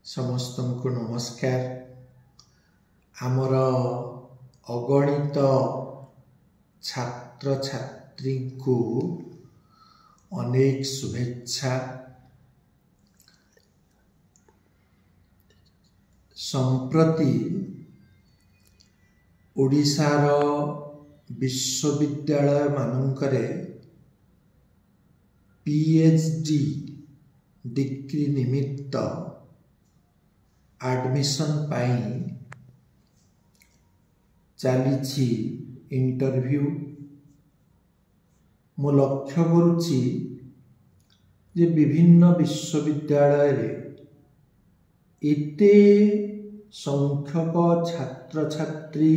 ସମସ୍ତଙ୍କୁ ନମସ୍କାର। ଆମର ଅଗଣିତ ଛାତ୍ରଛାତ୍ରୀଙ୍କୁ ଅନେକ ଶୁଭେଚ୍ଛା। ସମ୍ପ୍ରତି ଓଡ଼ିଶାର ବିଶ୍ୱବିଦ୍ୟାଳୟମାନଙ୍କରେ PhD degree ନିମିତ୍ତ ଆଡ଼ମିସନ୍ ପାଇଁ ଚାଲିଛି ଇଣ୍ଟରଭ୍ୟୁ। ମୁଁ ଲକ୍ଷ୍ୟ କରୁଛି ଯେ ବିଭିନ୍ନ ବିଶ୍ୱବିଦ୍ୟାଳୟରେ ଏତେ ସଂଖ୍ୟକ ଛାତ୍ରଛାତ୍ରୀ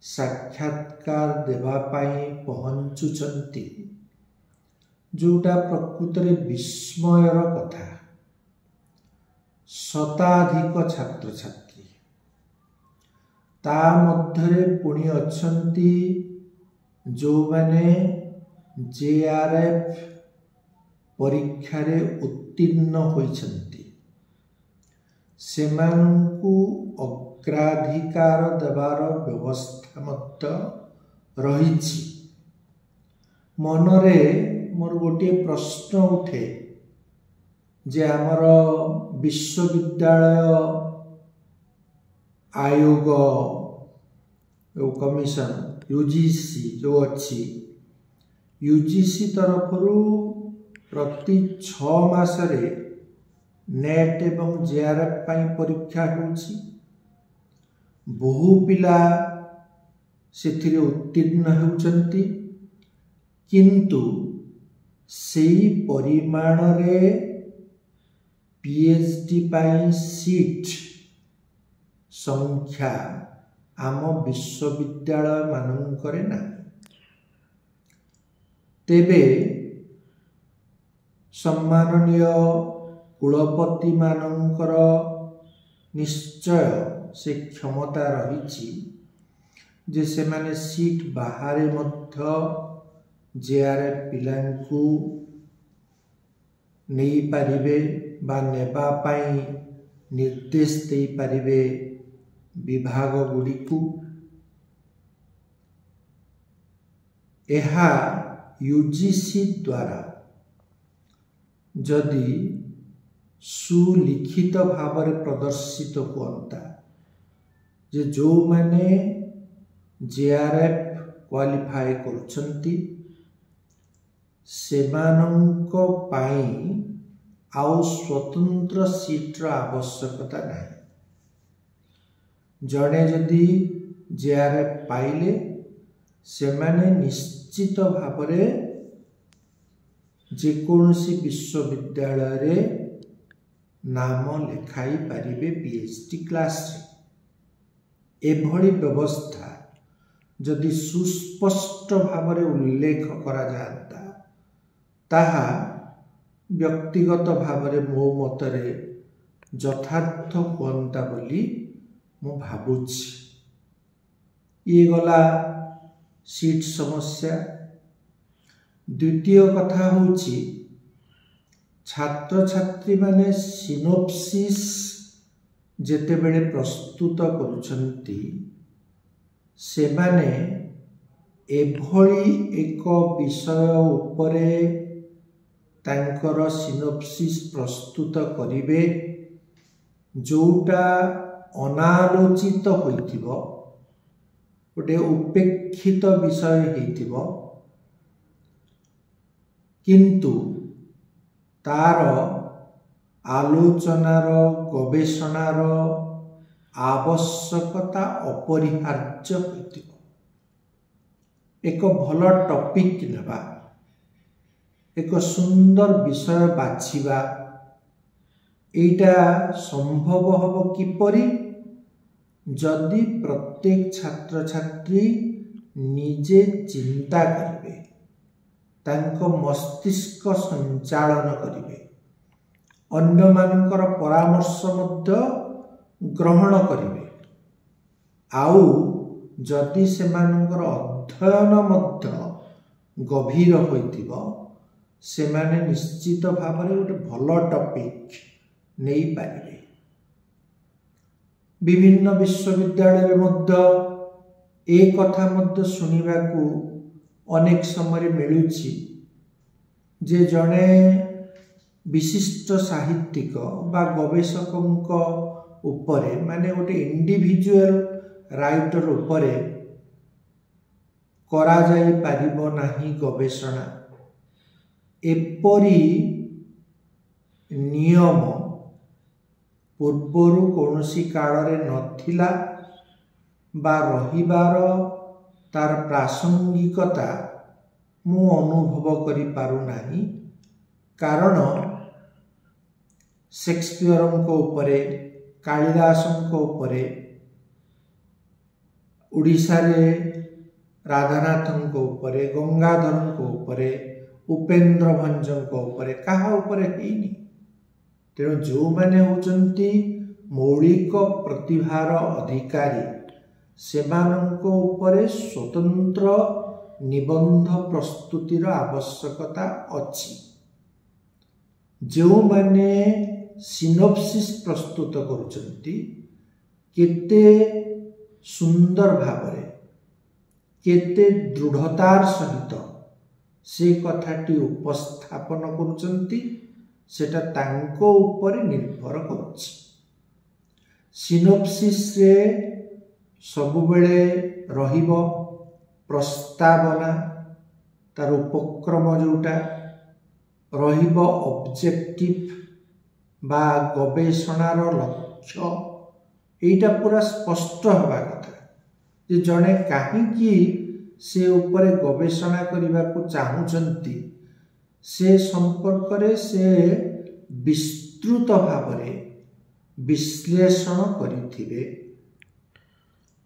ସାକ୍ଷାତକାର ଦେବା ପାଇଁ ପହଞ୍ଚୁଛନ୍ତି, ଯେଉଁଟା ପ୍ରକୃତରେ ବିସ୍ମୟର କଥା। ଶତାଧିକ ଛାତ୍ରଛାତ୍ରୀ, ତା ମଧ୍ୟରେ ପୁଣି ଅଛନ୍ତି ଯେଉଁମାନେ JRF ପରୀକ୍ଷାରେ ଉତ୍ତୀର୍ଣ୍ଣ ହୋଇଛନ୍ତି, ସେମାନଙ୍କୁ ଅଗ୍ରାଧିକାର ଦେବାର ବ୍ୟବସ୍ଥା ମଧ୍ୟ ରହିଛି। ମନରେ ମୋର ଗୋଟିଏ ପ୍ରଶ୍ନ ଉଠେ ଯେ ଆମର ବିଶ୍ୱବିଦ୍ୟାଳୟ ଆୟୋଗ ଯେଉଁ କମିଶନ UGC ଯେଉଁ ଅଛି, UGC ତରଫରୁ ପ୍ରତି 6 ମାସରେ ନେଟ୍ ଏବଂ JRF ପାଇଁ ପରୀକ୍ଷା ହେଉଛି। ବହୁ ପିଲା ସେଥିରେ ଉତ୍ତୀର୍ଣ୍ଣ ହେଉଛନ୍ତି, କିନ୍ତୁ ସେଇ ପରିମାଣରେ PhD ପାଇଁ ସିଟ୍ ସଂଖ୍ୟା ଆମ ବିଶ୍ୱବିଦ୍ୟାଳୟମାନଙ୍କରେ ନାହିଁ। ତେବେ ସମ୍ମାନନୀୟ କୁଳପତିମାନଙ୍କର ନିଶ୍ଚୟ ସେ କ୍ଷମତା ରହିଛି ଯେ ସେମାନେ ସିଟ୍ ବାହାରେ ମଧ୍ୟ JRF ପିଲାଙ୍କୁ ନେଇପାରିବେ ବା ନେବା ପାଇଁ ନିର୍ଦ୍ଦେଶ ଦେଇପାରିବେ ବିଭାଗ ଗୁଡ଼ିକୁ। ଏହା UGC ଦ୍ୱାରା ଯଦି ସୁଲିଖିତ ଭାବରେ ପ୍ରଦର୍ଶିତ ହୁଅନ୍ତା ଯେ ଯେଉଁମାନେ JRF qualify କରୁଛନ୍ତି ସେମାନଙ୍କ ପାଇଁ ଆଉ ସ୍ୱତନ୍ତ୍ର ସିଟ୍ର ଆବଶ୍ୟକତା ନାହିଁ। ଜଣେ ଯଦି JRF ପାଇଲେ ସେମାନେ ନିଶ୍ଚିତ ଭାବରେ ଯେକୌଣସି ବିଶ୍ୱବିଦ୍ୟାଳୟରେ ନାମ ଲେଖାଇ ପାରିବେ PhD କ୍ଲାସରେ। ଏଭଳି ବ୍ୟବସ୍ଥା ଯଦି ସୁସ୍ପଷ୍ଟ ଭାବରେ ଉଲ୍ଲେଖ କରାଯାଆନ୍ତା, ତାହା ବ୍ୟକ୍ତିଗତ ଭାବରେ ମୋ ମତରେ ଯଥାର୍ଥ ହୁଅନ୍ତା ବୋଲି ମୁଁ ଭାବୁଛି। ଇଏ ଗଲା ସିଟ୍ ସମସ୍ୟା। ଦ୍ୱିତୀୟ କଥା ହେଉଛି ଛାତ୍ରଛାତ୍ରୀମାନେ ସିନୋପ୍ସିସ୍ ଯେତେବେଳେ ପ୍ରସ୍ତୁତ କରୁଛନ୍ତି, ସେମାନେ ଏଭଳି ଏକ ବିଷୟ ଉପରେ ତାଙ୍କର ସିନୋପ୍ସିସ୍ ପ୍ରସ୍ତୁତ କରିବେ ଯେଉଁଟା ଅନାଲୋଚିତ ହୋଇଥିବ, ଗୋଟେ ଉପେକ୍ଷିତ ବିଷୟ ହେଇଥିବ, କିନ୍ତୁ ତାର ଆଲୋଚନାର ଗବେଷଣାର ଆବଶ୍ୟକତା ଅପରିହାର୍ଯ୍ୟ ହୋଇଥିବ। ଏକ ଭଲ ଟପିକ୍ ନେବା, ଏକ ସୁନ୍ଦର ବିଷୟ ବାଛିବା, ଏଇଟା ସମ୍ଭବ ହେବ କିପରି ଯଦି ପ୍ରତ୍ୟେକ ଛାତ୍ରଛାତ୍ରୀ ନିଜେ ଚିନ୍ତା କରିବେ, ତାଙ୍କ ମସ୍ତିଷ୍କ ସଞ୍ଚାଳନ କରିବେ, ଅନ୍ୟମାନଙ୍କର ପରାମର୍ଶ ମଧ୍ୟ ଗ୍ରହଣ କରିବେ, ଆଉ ଯଦି ସେମାନଙ୍କର ଅଧ୍ୟୟନ ମଧ୍ୟ ଗଭୀର ହୋଇଥିବ, ସେମାନେ ନିଶ୍ଚିତ ଭାବରେ ଗୋଟେ ଭଲ ଟପିକ୍ ନେଇପାରିବେ। ବିଭିନ୍ନ ବିଶ୍ୱବିଦ୍ୟାଳୟରେ ମଧ୍ୟ ଏ କଥା ମଧ୍ୟ ଶୁଣିବାକୁ ଅନେକ ସମୟରେ ମିଳୁଛି ଯେ ଜଣେ ବିଶିଷ୍ଟ ସାହିତ୍ୟିକ ବା ଗବେଷକଙ୍କ ଉପରେ, ମାନେ ଗୋଟେ ଇଣ୍ଡିଭିଜୁଆଲ ରାଇଟର ଉପରେ କରାଯାଇପାରିବ ନାହିଁ ଗବେଷଣା। ଏପରି ନିୟମ ପୂର୍ବରୁ କୌଣସି କାଳରେ ନଥିଲା ବା ରହିବାର ତାର ପ୍ରାସଙ୍ଗିକତା ମୁଁ ଅନୁଭବ କରିପାରୁନାହିଁ। କାରଣ ସେକ୍ସପିୟରଙ୍କ ଉପରେ, କାଳିଦାସଙ୍କ ଉପରେ, ଓଡ଼ିଶାରେ ରାଧାନାଥଙ୍କ ଉପରେ, ଗଙ୍ଗାଧରଙ୍କ ଉପରେ, ଉପେନ୍ଦ୍ର ଭଞ୍ଜଙ୍କ ଉପରେ, କାହା ଉପରେ ହେଇନି। ତେଣୁ ଯେଉଁମାନେ ହେଉଛନ୍ତି ମୌଳିକ ପ୍ରତିଭାର ଅଧିକାରୀ, ସେମାନଙ୍କ ଉପରେ ସ୍ୱତନ୍ତ୍ର ନିବନ୍ଧ ପ୍ରସ୍ତୁତିର ଆବଶ୍ୟକତା ଅଛି। ଯେଉଁମାନେ ସିନୋପ୍ସିସ୍ ପ୍ରସ୍ତୁତ କରୁଛନ୍ତି, କେତେ ସୁନ୍ଦର ଭାବରେ, କେତେ ଦୃଢ଼ତାର ସହିତ ସେ କଥାଟି ଉପସ୍ଥାପନ କରୁଛନ୍ତି, ସେଟା ତାଙ୍କ ଉପରେ ନିର୍ଭର କରୁଛି। ସିନୋପ୍ସିସ୍ରେ ସବୁବେଳେ ରହିବ ପ୍ରସ୍ତାବନା, ତାର ଉପକ୍ରମ ଯେଉଁଟା ରହିବ, ଅବଜେକ୍ଟିଭ ବା ଗବେଷଣାର ଲକ୍ଷ୍ୟ। ଏଇଟା ପୁରା ସ୍ପଷ୍ଟ ହେବା କଥା ଯେ ଜଣେ କାହିଁକି ସେ ଉପରେ ଗବେଷଣା କରିବାକୁ ଚାହୁଁଛନ୍ତି, ସେ ସମ୍ପର୍କରେ ସେ ବିସ୍ତୃତ ଭାବରେ ବିଶ୍ଳେଷଣ କରିଥିବେ।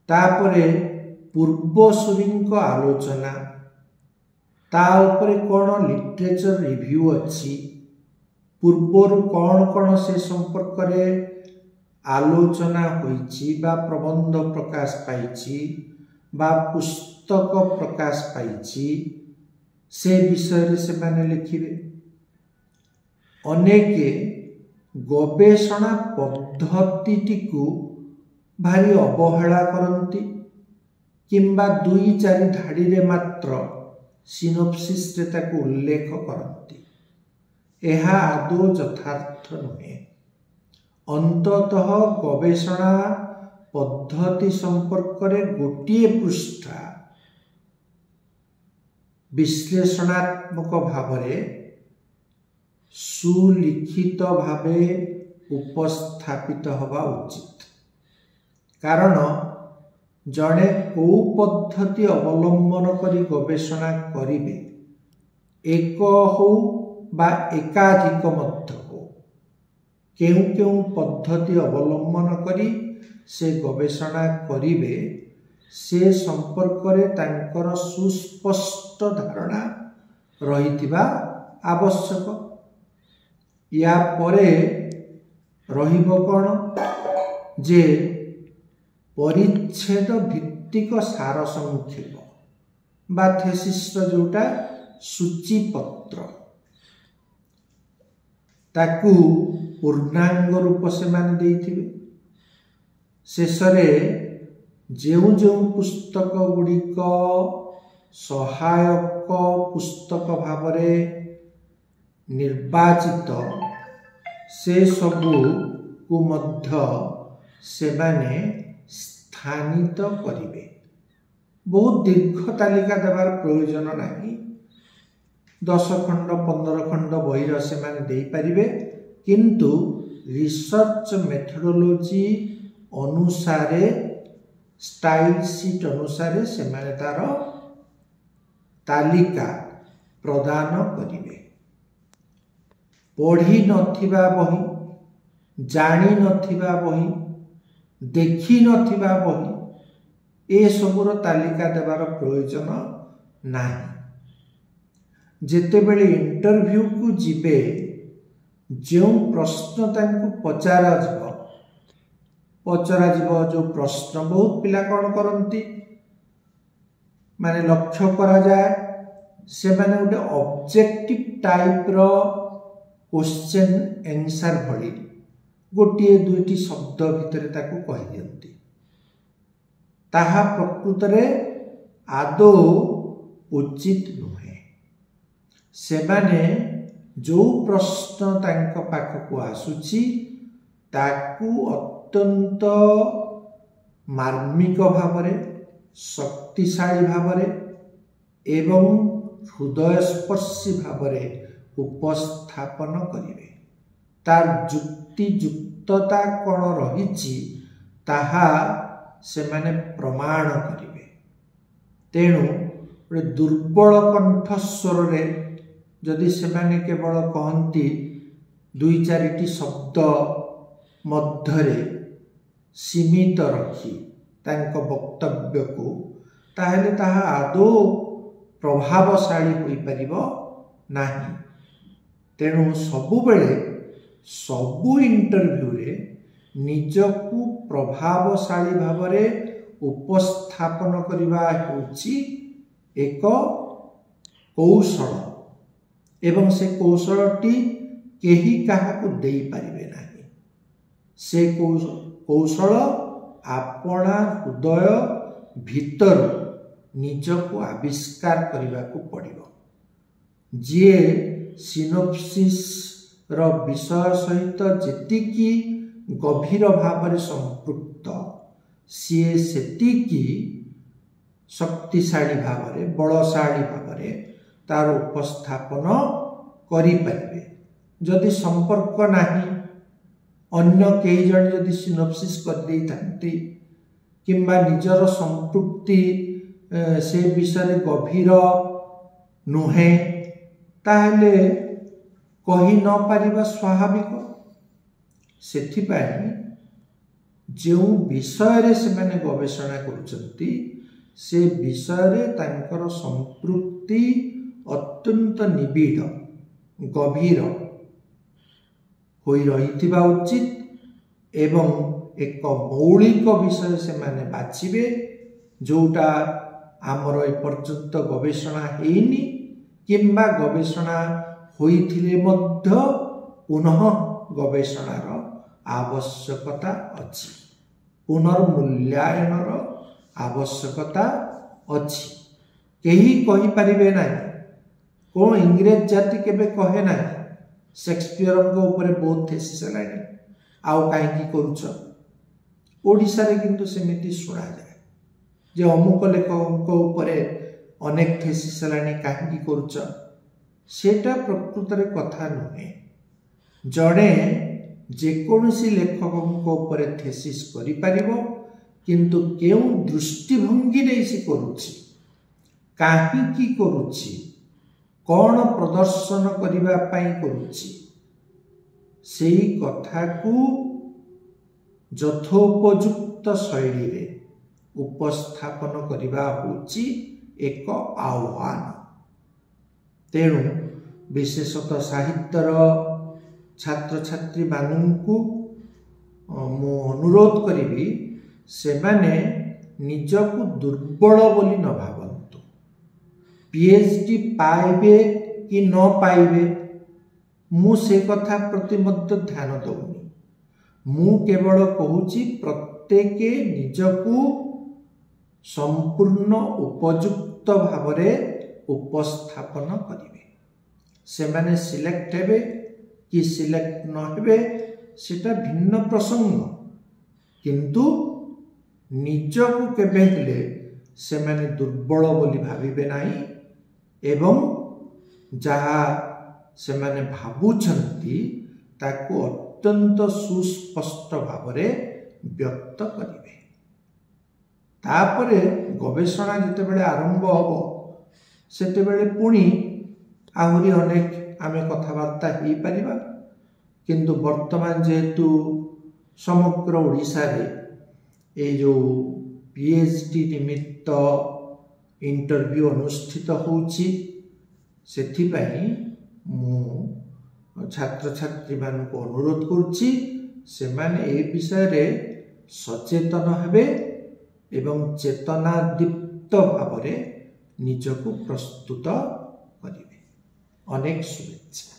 ତାପରେ ପୂର୍ବସୂରୀଙ୍କ ଆଲୋଚନା, ତା ଉପରେ କ'ଣ ଲିଟରେଚର ରିଭ୍ୟୁ ଅଛି, ପୂର୍ବରୁ କ'ଣ କ'ଣ ସେ ସମ୍ପର୍କରେ ଆଲୋଚନା ହୋଇଛି ବା ପ୍ରବନ୍ଧ ପ୍ରକାଶ ପାଇଛି ବା ପୁସ୍ତକ ପ୍ରକାଶ ପାଇଛି, ସେ ବିଷୟରେ ସେମାନେ ଲେଖିବେ। ଅନେକ ଗବେଷଣା ପଦ୍ଧତିଟିକୁ ଭାରି ଅବହେଳା କରନ୍ତି କିମ୍ବା 2-4 ଧାଡ଼ିରେ ମାତ୍ର ସିନୋପ୍ସିସ୍ରେ ତାକୁ ଉଲ୍ଲେଖ କରନ୍ତି। ଏହା ଆଦୌ ଯଥାର୍ଥ ନୁହେଁ। ଅନ୍ତତଃ ଗବେଷଣା ପଦ୍ଧତି ସମ୍ପର୍କରେ ଗୋଟିଏ ପୃଷ୍ଠା ବିଶ୍ଳେଷଣାତ୍ମକ ଭାବରେ ସୁଲିଖିତ ଭାବେ ଉପସ୍ଥାପିତ ହେବା ଉଚିତ। କାରଣ ଜଣେ କେଉଁ ପଦ୍ଧତି ଅବଲମ୍ବନ କରି ଗବେଷଣା କରିବେ, ଏକ ହଉ ବା ଏକାଧିକ ମଧ୍ୟ ହଉ, କେଉଁ କେଉଁ ପଦ୍ଧତି ଅବଲମ୍ବନ କରି ସେ ଗବେଷଣା କରିବେ, ସେ ସମ୍ପର୍କରେ ତାଙ୍କର ସୁସ୍ପଷ୍ଟ ଧାରଣା ରହିଥିବା ଆବଶ୍ୟକ। ୟା ପରେ ରହିବ କ'ଣ ଯେ ପରିଚ୍ଛେଦ ଭିତ୍ତିକ ସାର ସଂକ୍ଷେପ ବା ଥେସିସ୍ର ଯେଉଁଟା ସୂଚୀପତ୍ର, ତାକୁ ପୂର୍ଣ୍ଣାଙ୍ଗ ରୂପ ସେମାନେ ଦେଇଥିବେ। ଶେଷରେ ଯେଉଁ ଯେଉଁ ପୁସ୍ତକ ଗୁଡ଼ିକ ସହାୟକ ପୁସ୍ତକ ଭାବରେ ନିର୍ବାଚିତ, ସେସବୁକୁ ମଧ୍ୟ ସେମାନେ ସ୍ଥାନିତ କରିବେ। ବହୁତ ଦୀର୍ଘ ତାଲିକା ଦେବାର ପ୍ରୟୋଜନ ନାହିଁ। 10 ଖଣ୍ଡ 15 ଖଣ୍ଡ ବହିର ସେମାନେ ଦେଇପାରିବେ, କିନ୍ତୁ ରିସର୍ଚ୍ଚ ମେଥଡୋଲୋଜି ଅନୁସାରେ, ଷ୍ଟାଇଲ ସିଟ୍ ଅନୁସାରେ ସେମାନେ ତାର ତାଲିକା ପ୍ରଦାନ କରିବେ। ପଢ଼ି ନଥିବା ବହି, ଜାଣି ନଥିବା ବହି, ଦେଖି ନଥିବା ବହି, ଏସବୁର ତାଲିକା ଦେବାର ପ୍ରୟୋଜନ ନାହିଁ। ଯେତେବେଳେ ଇଣ୍ଟରଭ୍ୟୁକୁ ଯିବେ, ଯେଉଁ ପ୍ରଶ୍ନ ତାଙ୍କୁ ପଚରାଯିବ ଯେଉଁ ପ୍ରଶ୍ନ, ବହୁତ ପିଲା କ'ଣ କରନ୍ତି, ମାନେ ଲକ୍ଷ୍ୟ କରାଯାଏ, ସେମାନେ ଗୋଟେ ଅବଜେକ୍ଟିଭ ଟାଇପ୍ର କୋଶ୍ଚେନ୍ ଆନ୍ସର୍ ଭଳି ଗୋଟିଏ ଦୁଇଟି ଶବ୍ଦ ଭିତରେ ତାକୁ କହିଦିଅନ୍ତି। ତାହା ପ୍ରକୃତରେ ଆଦୌ ଉଚିତ ନୁହେଁ। ସେମାନେ ଯେଉଁ ପ୍ରଶ୍ନ ତାଙ୍କ ପାଖକୁ ଆସୁଛି ତାକୁ ଅତ୍ୟନ୍ତ ମାର୍ମିକ ଭାବରେ, ଶକ୍ତିଶାଳୀ ଭାବରେ ଏବଂ ହୃଦୟସ୍ପର୍ଶୀ ଭାବରେ ଉପସ୍ଥାପନ କରିବେ। ତାର ଯୁକ୍ତିଯୁକ୍ତତା କ'ଣ ରହିଛି ତାହା ସେମାନେ ପ୍ରମାଣ କରିବେ। ତେଣୁ ଗୋଟେ ଦୁର୍ବଳ କଣ୍ଠସ୍ୱରରେ ଯଦି ସେମାନେ କେବଳ କହନ୍ତି ଦୁଇ ଚାରିଟି ଶବ୍ଦ ମଧ୍ୟରେ ସୀମିତ ରଖି ତାଙ୍କ ବକ୍ତବ୍ୟକୁ, ତାହେଲେ ତାହା ଆଦୌ ପ୍ରଭାବଶାଳୀ ହୋଇପାରିବ ନାହିଁ। ତେଣୁ ସବୁବେଳେ ସବୁ ଇଣ୍ଟରଭ୍ୟୁରେ ନିଜକୁ ପ୍ରଭାବଶାଳୀ ଭାବରେ ଉପସ୍ଥାପନ କରିବା ହେଉଛି ଏକ କୌଶଳ, ଏବଂ ସେ କୌଶଳଟି କେହି କାହାକୁ ଦେଇପାରିବେ ନାହିଁ। ସେ କୌଶଳ ଆପଣା ହୃଦୟ ଭିତରୁ ନିଜକୁ ଆବିଷ୍କାର କରିବାକୁ ପଡ଼ିବ। ଯିଏ ସିନୋପ୍ସିସ୍ର ବିଷୟ ସହିତ ଯେତିକି ଗଭୀର ଭାବରେ ସମ୍ପୃକ୍ତ, ସିଏ ସେତିକି ଶକ୍ତିଶାଳୀ ଭାବରେ, ବଳଶାଳୀ ଭାବରେ ତାର ଉପସ୍ଥାପନ କରିପାରିବେ। ଯଦି ସମ୍ପର୍କ ନାହିଁ, ଅନ୍ୟ କେହି ଜଣେ ଯଦି ସିନୋପ୍ସିସ୍ କରିଦେଇଥାନ୍ତି କିମ୍ବା ନିଜର ସମ୍ପୃକ୍ତି ସେ ବିଷୟରେ ଗଭୀର ନୁହେଁ, ତାହେଲେ କହି ନପାରିବା ସ୍ୱାଭାବିକ। ସେଥିପାଇଁ ଯେଉଁ ବିଷୟରେ ସେମାନେ ଗବେଷଣା କରୁଛନ୍ତି ସେ ବିଷୟରେ ତାଙ୍କର ସମ୍ପୃକ୍ତି ଅତ୍ୟନ୍ତ ନିବିଡ଼, ଗଭୀର ହୋଇ ରହିଥିବା ଉଚିତ ଏବଂ ଏକ ମୌଳିକ ବିଷୟ ସେମାନେ ବାଛିବେ ଯେଉଁଟା ଆମର ଏପର୍ଯ୍ୟନ୍ତ ଗବେଷଣା ହେଇନି କିମ୍ବା ଗବେଷଣା ହୋଇଥିଲେ ମଧ୍ୟ ପୁନଃ ଗବେଷଣାର ଆବଶ୍ୟକତା ଅଛି, ପୁନର୍ମୂଲ୍ୟାୟନର ଆବଶ୍ୟକତା ଅଛି। କେହି କହିପାରିବେ ନାହିଁ, କେଉଁ ଇଂରେଜ ଜାତି କେବେ କହେ ନାହିଁ ସେକ୍ସପିୟରଙ୍କ ଉପରେ ବହୁତ ଥେସିସ୍ ହେଲାଣି, ଆଉ କାହିଁକି କରୁଛ? ଓଡ଼ିଶାରେ କିନ୍ତୁ ସେମିତି ଶୁଣାଯାଏ ଯେ ଅମୁକ ଲେଖକଙ୍କ ଉପରେ ଅନେକ ଥେସିସ୍ ହେଲାଣି, କାହିଁକି କରୁଛ? ସେଟା ପ୍ରକୃତରେ କଥା ନୁହେଁ। ଜଣେ ଯେକୌଣସି ଲେଖକଙ୍କ ଉପରେ ଥେସିସ୍ କରିପାରିବ, କିନ୍ତୁ କେଉଁ ଦୃଷ୍ଟିଭଙ୍ଗୀ ନେଇ ସେ କରୁଛି, କାହିଁକି କରୁଛି, କ'ଣ ପ୍ରଦର୍ଶନ କରିବା ପାଇଁ କରୁଛି, ସେଇ କଥାକୁ ଯଥୋପଯୁକ୍ତ ଶୈଳୀରେ ଉପସ୍ଥାପନ କରିବା ହେଉଛି ଏକ ଆହ୍ୱାନ। ତେଣୁ ବିଶେଷତଃ ସାହିତ୍ୟର ଛାତ୍ରଛାତ୍ରୀମାନଙ୍କୁ ମୁଁ ଅନୁରୋଧ କରିବି, ସେମାନେ ନିଜକୁ ଦୁର୍ବଳ ବୋଲି ନ ଭାବନ୍ତୁ। PhD ପାଇବେ କି ନ ପାଇବେ ମୁଁ ସେ କଥା ପ୍ରତି ମଧ୍ୟ ଧ୍ୟାନ ଦେଉନି। ମୁଁ କେବଳ କହୁଛି ପ୍ରତ୍ୟେକ ନିଜକୁ ସମ୍ପୂର୍ଣ୍ଣ ଉପଯୁକ୍ତ ଭାବରେ ଉପସ୍ଥାପନ କରିବେ। ସେମାନେ ସିଲେକ୍ଟ ହେବେ କି ସିଲେକ୍ଟ ନ ହେବେ ସେଟା ଭିନ୍ନ ପ୍ରସଙ୍ଗ, କିନ୍ତୁ ନିଜକୁ କେବେ ହେଲେ ସେମାନେ ଦୁର୍ବଳ ବୋଲି ଭାବିବେ ନାହିଁ ଏବଂ ଯାହା ସେମାନେ ଭାବୁଛନ୍ତି ତାକୁ ଅତ୍ୟନ୍ତ ସୁସ୍ପଷ୍ଟ ଭାବରେ ବ୍ୟକ୍ତ କରିବେ। ତାପରେ ଗବେଷଣା ଯେତେବେଳେ ଆରମ୍ଭ ହେବ ସେତେବେଳେ ପୁଣି ଆହୁରି ଅନେକ ଆମେ କଥାବାର୍ତ୍ତା ହେଇପାରିବା। କିନ୍ତୁ ବର୍ତ୍ତମାନ ଯେହେତୁ ସମଗ୍ର ଓଡ଼ିଶାରେ ଏଇ ଯେଉଁ PhD ନିମିତ୍ତ ଇଣ୍ଟରଭ୍ୟୁ ଅନୁଷ୍ଠିତ ହେଉଛି, ସେଥିପାଇଁ ମୁଁ ଛାତ୍ରଛାତ୍ରୀମାନଙ୍କୁ ଅନୁରୋଧ କରୁଛି ସେମାନେ ଏ ବିଷୟରେ ସଚେତନ ହେବେ ଏବଂ ଚେତନାଦୀପ୍ତ ଭାବରେ ନିଜକୁ ପ୍ରସ୍ତୁତ ଅନେକ ଶୁଭେଚ୍ଛା।